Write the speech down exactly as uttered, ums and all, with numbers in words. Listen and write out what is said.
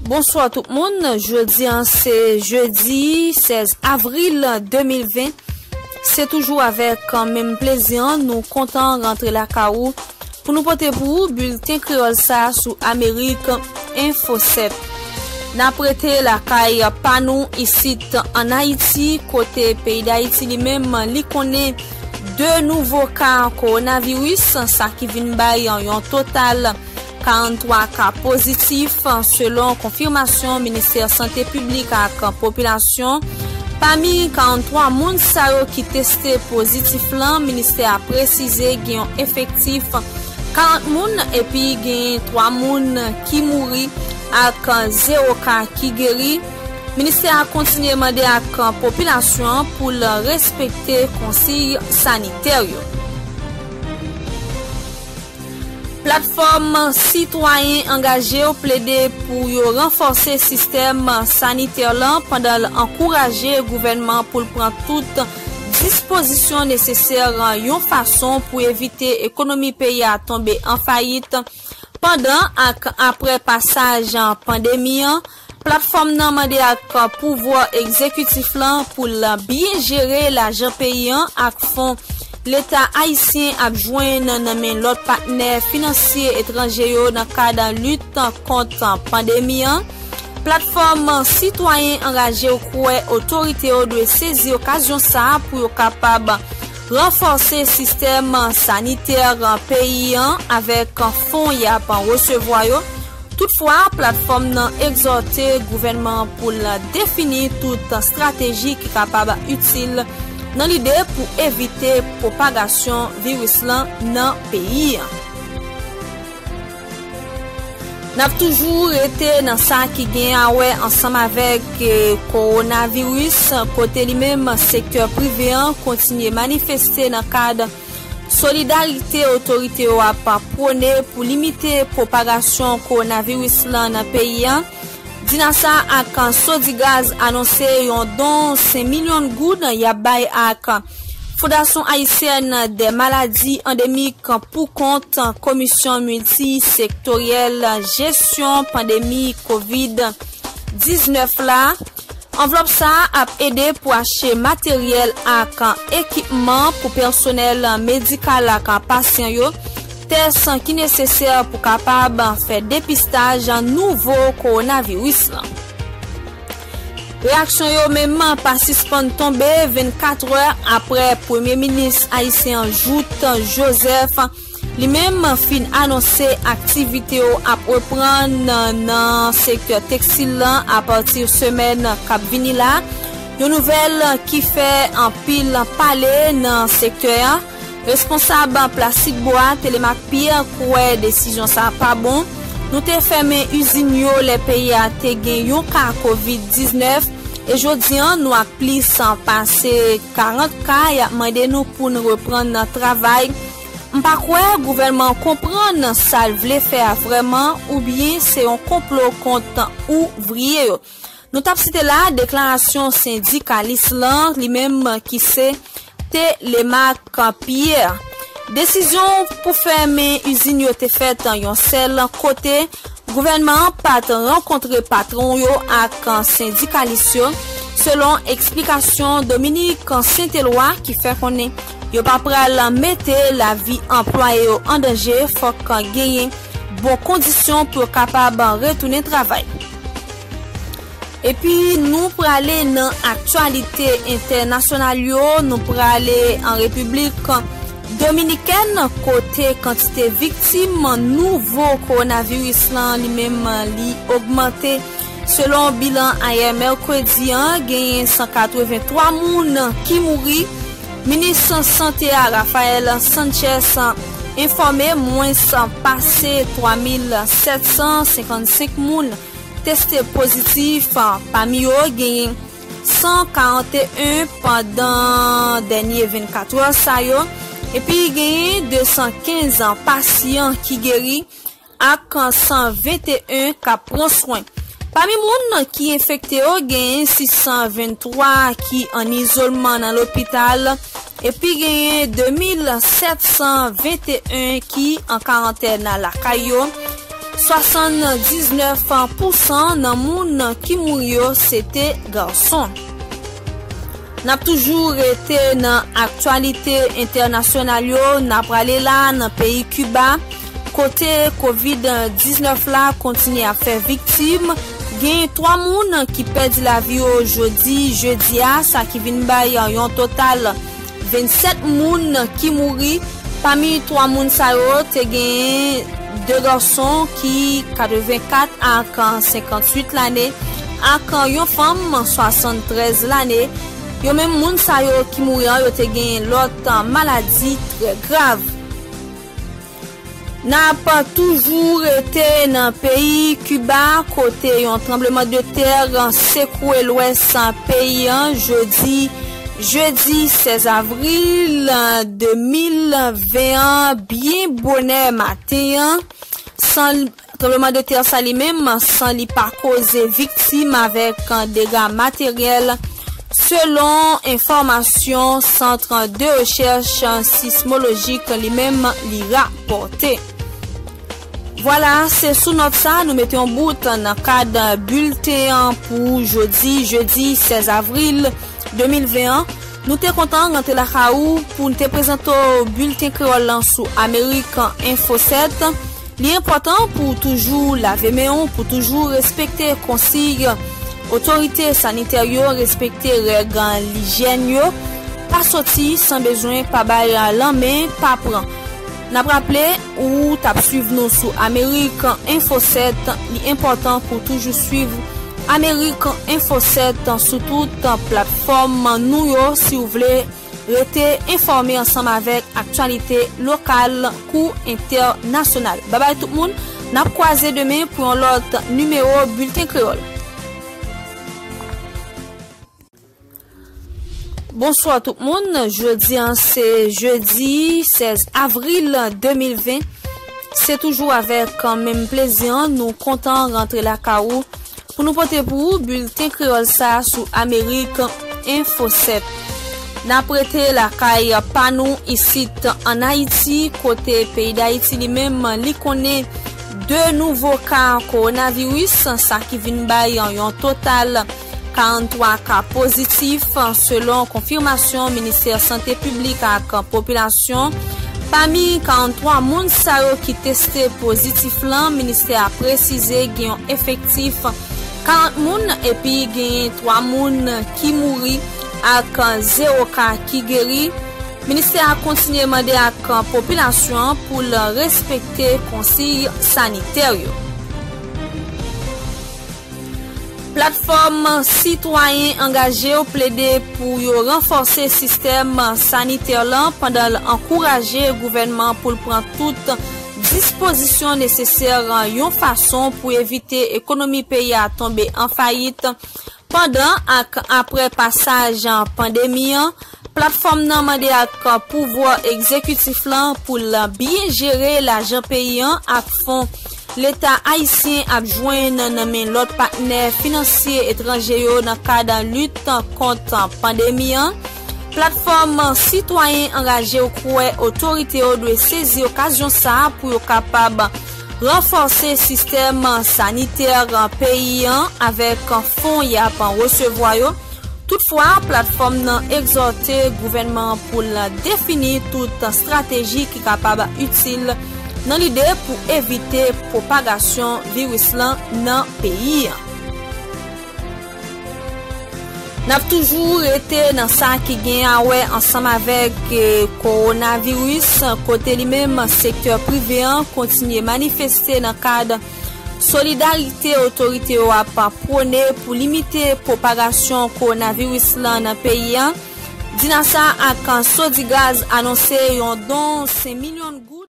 Bonswa tout moun. Jodi a se jedi sèz avril de mil ven. Se toujou avèk menm plezi an nou kontan rantre lakay ou pou nou pote pou ou bilten kreyòl sa a sou Amerik Enfo sèt. N ap rete lakay pa nou isit ann Ayiti, kote peyi Dayiti li menm li konnen de nouvo ka kowonaviris, sa ki vin bay yon total karannntwa ka pozitif, selon konfimasyon Ministè Sante Piblik ak Popilasyon. Pami karannntwa moun sa yo ki teste pozitif lan, ministè a presize gen yon efektif karant moun, epi gen twa moun ki mouri ak zewo ka ki geri. Ministè a kontinye mande ak popilasyon an pou l respekte konsiy sanitè yo. Platfòm Sitwayen Angaje yo plede pou yo ranfòse sistèm sanitè lan pandan l ankouraje gouvènman pou l pran tout dispozisyon nesesè yon fason pou evite ekonomi peyi a tonbe an fayit pandan ak apre pasaj pandemi an. Platfòm nan mande ak pouvwa egzekitif lan pou l byen jere lajan peyi an ak fon Leta ayisyen ap jwenn nan men lòt patnè finansye etranje yo nan kad lit kont pandemi an. Platfòm Sitwayen Angaje yo kwè otorite yo dwe sezi okazyon sa a pou yo kapab ranfòse sistèm sanitè peyi an avèk fon y ap resevwa yo. Toutfwa, platfòm nan egzòte gouvènman an pou l defini tout estrateji ki kapab itil nan lide pou evite pwopagasyon viris lan nan peyi an. N ap toujou rete nan sa ki gen a wè ansanm avèk, eh, kowonaviris, kote li menm sektè prive an kontinye manifeste nan kad solidarite otorite yo ap pwone pou limite pwopagasyon kowonaviris lan nan peyi an. Dinasa ak Sodigaz anonse yon don senk milyon goud y ap bay ak Fondasyon Ayisyèn dè Maladi Andemik pou kont Komisyon Miltisektoryèl Jesyon Pandemi Kovid diznèf la. Anvlòp sa a ap ede pou achte materyèl ak ekipman pou pèsonèl medikal ak pasyan yo, tès ki nesesè pou kapab fè depistaj nouvo kowonaviris lan. Reyaksyon yo menm pa sispann tonbe vennkat è apre Premye Minis ayisyen an Jouthe Joseph li menm fin anonse aktivite yo ap reprann nan sektè tekstil lan apati semèn k ap vini la. Yon nouvèl ki fè anpil pale nan sektè a. Responsab Plastik Bwa, Telemaque Pierre, kwè desizyon sa a pa bon. Nou te fèmen izin yo lè peyi a te gen yon ka kovid diznèf, e jodi a nou ak plis pase karant ka, y ap mande nou pou n reprann travay. M pa kwè gouvènman an konprann sa l vle fè a vrèman, oubyen se yon konplo kont ouvriye yo. Nou t ap site la deklarasyon sendikalis lan, li menm ki se Telemaque Pierre. Desizyon pou fèmen izin yo te fèt yon sèl kote. Gouvènman an pa t rankontre patwon yo ak sendikalis yo, selon eksplikasyon Dominique Saint-Éloi ki fè konnen yo pa pral mete lavi anplwaye yo an danje, fòk genyen bon kondisyon pou yo kapab retounen travay. Epi nou prale nan aktyalite entènasyonal yo, nou prale an Repiblik Dominikèn, kote kantite viktim nouvo kowonaviris lan li menm li ogmante. Selon bilan ayè mèkredi an, genyen san katrevenntwa moun ki mouri. Minis sante a, Rafael Sánchez, enfòme mwens pase twa mil sèt san senkannsenk moun teste pozitif, pami yo genyen san karanteyen pandan dènye vennkat è sa yo, epi genyen de san kenz pasyan ki geri ak san venteyen k ap pran swen. Pami moun ki enfekte yo, genyen sis san venntwa ki an izolman nan lopital, epi genyen de mil sèt san venteyen ki an karantèn lakay yo. Swasanndiznèf pousan nan moun ki mouri yo se te gason. N ap toujou rete nan aktyalite entènasyonal yo, n ap prale la nan peyi Kiba, kote kovid diznèf la kontinye ap fè viktim. Gen twa moun ki pèdi lavi yo jodi jedi a, sa ki vin bay yon total vennsèt moun ki mouri. Pami twa moun sa yo, te genyen de gason ki katrevenkat ak senkantuit lane, ak yon fanm swasanntrèz lane. Yo menm moun sa yo ki mouri an, yo te genyen lòt maladi trè grav. N ap toujou rete nan peyi Kiba, kote yon tranblemanntè sekwe lwès peyi an jodi, jedi sèz avril de mil ven an, byen bonè maten an. San tranblemanntè sa li menm, san li pa koze viktim avèk dega materyèl, selon enfòmasyon Sant de Rechèch Sismolojik li menm li rapòte. Vwala, se sou nòt sa nou mete yon bout nan kad bilten an pou jodi, jedi sèz avril de mil ven an. Nou te kontan rantre lakay ou pou n te prezante w bilten kreyòl lan sou Amerik Enfo sèt. Li enpòtan pou w toujou lave men w, pou toujou respekte konsiy otorite sanitè yo, respekte règ lijyèn yo, pa soti san bezwen, pa bay lanmen, pa pran. N ap raple, ou t ap swiv nou sou Amerik Enfo sèt, li enpòtan pou w toujou swiv Amerik Enfo sèt sou tout platfòm nou yo, si w vle rete enfòme ansanm avèk aktyalite lokal kou entènasyonal. Babay tout moun, n ap kwaze demen pou yon lòt nimewo Bilten Kreyòl. Bonswa tout moun, jodi an se jedi sèz avril de mil ven. Se toujou avèk menm plezi an nou kontan rantre lakay ou pou nou pote pou ou bilten kreyòl sa a sou Amerik Enfo sèt. N ap rete lakay pa nou isit ann Ayiti, kote peyi Dayiti li menm li konnen de nouvo ka kowonaviris, sa ki vin bay yon total karanntwa ka pozitif, selon konfimasyon Ministè Sante Piblik ak Popilasyon. Pami karanntwa moun sa yo ki teste pozitif lan, ministè a presize gen yon efektif karant moun, epi genyen twa moun ki mouri ak zewo ka ki geri. Ministè a kontinye mande ak popilasyon an pou l respekte konsiy sanitè yo. Platfòm Sitwayen Angaje yo plede pou yo ranfòse sistèm sanitè lan pandan l ankouraje gouvènman pou l pran tout dispozisyon nesesè yon fason pou evite ekonomi peyi a tonbe an fayit pandan ak apre pasaj pandemi an. Platfòm nan mande ak pouvwa egzekitif lan pou l byen jere lajan peyi an ak fon Leta ayisyen ap jwenn nan men lòt patnè finansye etranje yo nan kad lit kont pandemi an. Platfòm Sitwayen Angaje yo kwè otorite yo dwe sezi okazyon sa a pou yo kapab ranfòse sistèm sanitè peyi an avèk fon y ap resevwa yo. Toutfwa, platfòm nan egzòte gouvènman an pou l defini tout estrateji ki kapab itil nan lide pou evite pwopagasyon viris lan nan peyi an. N ap toujou rete nan sa ki gen a wè ansanm avèk, eh, kowonaviris, kote li menm sektè prive an kontinye manifeste nan kad solidarite otorite yo ap pwone pou limite pwopagasyon kowonaviris lan nan peyi an. Dinasa ak Sodigaz anonse yon don senk milyon goud.